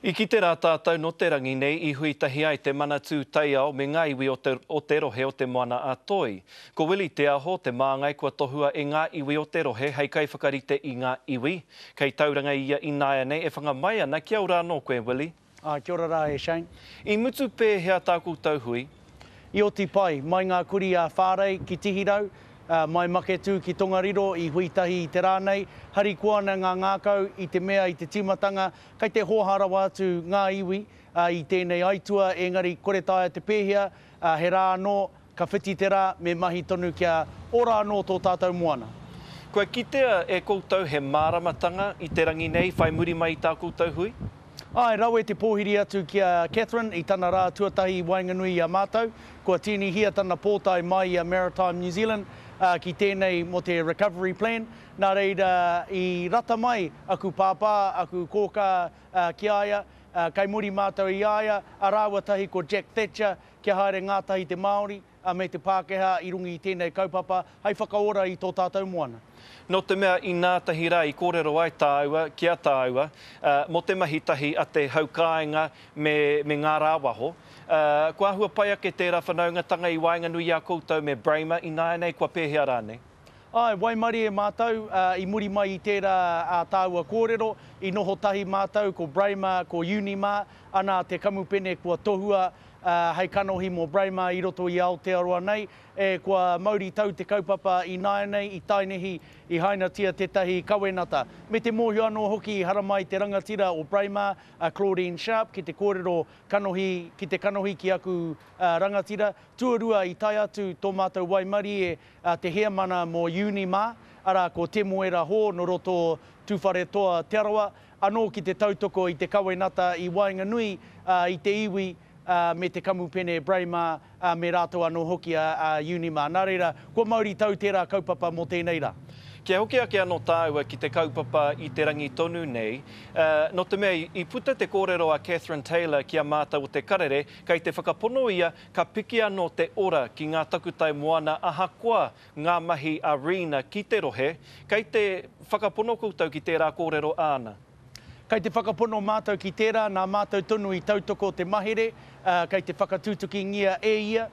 I kite rā tātou nō te rangi nei i hui tahi ai te Manatū Taiao me ngā iwi o te o te rohe o Te Moana-a-Toi. Ko Willie Te Aho te māngai kua tohua e ngā iwi o te rohe hei kaiwhakarite i ngā iwi. Kei Tauranga ia ināianei e whanga mai ana kia ora anō koe Willie. Āe, kia ora rā e Shane. I mutu pēhea tā koutou hui? I oti pai, mai ngā kurī a Whārei ki Tihirau, mai Maketū ki Tongariro i hui tahi i te rā nei, harikoa ana ngā ngākau i te mea i te tīmatanga kei te hōhā rawa atu ngā iwi i tēnei aitua engari kore taea te pēhea, he rā anō, ka whiti te rā, me mahi tonu kia ora anō tō tātou moana. Kua kitea e koutou he māramatanga i te rangi nei whai muri mai i tā koutou hui? Āe, rawe te pōhiri atu ki a Catherine i tana rā tuatahi i waenganui i a mātou. Kua tīnihia tana pōtae mai i a Maritime New Zealand ki tēnei mō te Recovery Plan. Nā reira, i rata mai aku pāpā, aku kōkā ki a ia, kei muri mātou i a ia, a rāua tahi ko Jack Thatcher kia haere ngātahi te Māori me te Pākehā i runga i tēnei kaupapa hei whakaora i tō tātou moana. Nō te mea inā tahi rā i kōrero ai tāua ki a tāua mō te mahi tahi a te hau kāinga me me ngā rāwaho, kua āhua pai ake tērā whanaungatanga i waenganui i a koutou me Bramer ināianei, kua pēhea rānei? Āe, waimarie mātou, i muri mai i tērā ā tāua kōrero, i noho tahi mātou ko Bramer, ko Unimar, ana te kamupene kua tohua hei kanohi mō Braemar i roto i Aotearoa nei, e, kua mauri tau te kaupapa ināianei i Tainihi i hainatia tētahi kawenata. Me te mōhio anō hoki i haramai te rangatira o Braemar, a Claudine Sharp, ki te kōrero kanohi, ki te kanohi ki aku rangatira. Tuarua i tae atu tō mātou waimarie te heamana mō Unimar, arā ko Temuera Hō nō roto Tūwharetoa Te Arawa, anō ki te tautoko i te kawenata i waenganui i te iwi me te kamupene Braemar me rātou anō hoki a Unimar. Nā reira, kua mauri tau tērā kaupapa mō tēnei rā. Kia hoki ake anō tāua ki te kaupapa i te rangi tonu nei, nō te mea i puta te kōrero a Catherine Taylor ki a mātou o Te Karere, kei te whakapono ia ka piki anō te ora ki ngā takutai moana ahakoa ngā mahi a Rina ki te rohe, kei te whakapono koutou ki tērā kōrero āna? Kei te whakapono mātou ki tērā, nā mātou tonu i tautoko te mahere, kei te whakatutukingia e ia,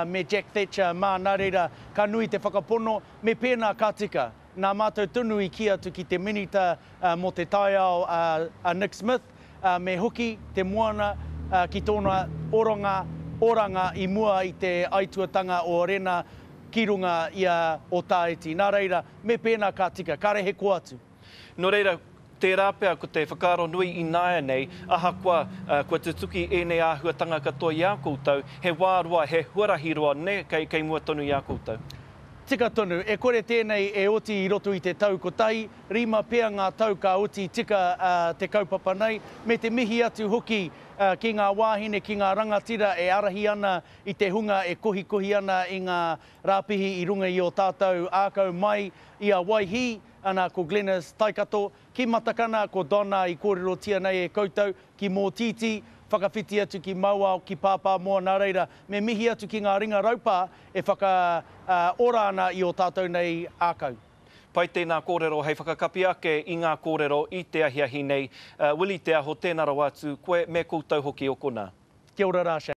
me Jack Thatcher mā, nā reira, ka nui te whakapono, me pēnā ka tika. Nā mātou tonu i kī atu ki te Minita mō te Taiao a Nick Smith, me hoki te moana ki tōna oranga, oranga i mua i te aituatanga o Rena ki runga i a Otaiti. Nā reira, me pēnā ka tika, kāre he koa atu. Nō reira, tērā pea ko te whakaaro nui ināianei, ahakoa kua tutuki ēnei āhuatanga katoa i a koutou, he wā roa, he huarahi roa, nē, kei, kei mua tonu i a koutou. Tika tonu, e kore tēnei e oti i roto i te tau kotahi, rima pea ngā tau ka oti tika te kaupapa nei, me te mihi atu hoki ki ngā wāhine, ki ngā rangatira e ārahi ana i te hunga e kohikohi ana i ngā rāpihi i runga i ō tātou ākau mai i a Waihī, ana ko Glenys Taikato, ki Matakana ko Donna i kōrerotia nei e koutou, ki Mōtītī, whakawhiti atu ki Mauao, ki Pāpāmoa, nā reira, me mihi atu ki ngā ringa raupā e whakaora ana i ō tātou nei ākau. Pai tēnā kōrero hei whakakapi ake i ngā kōrero i te ahiahi nei. Willie Te Aho, tēnā rawa atu koe me koutou hoki o konā. Kia ora rā Shane.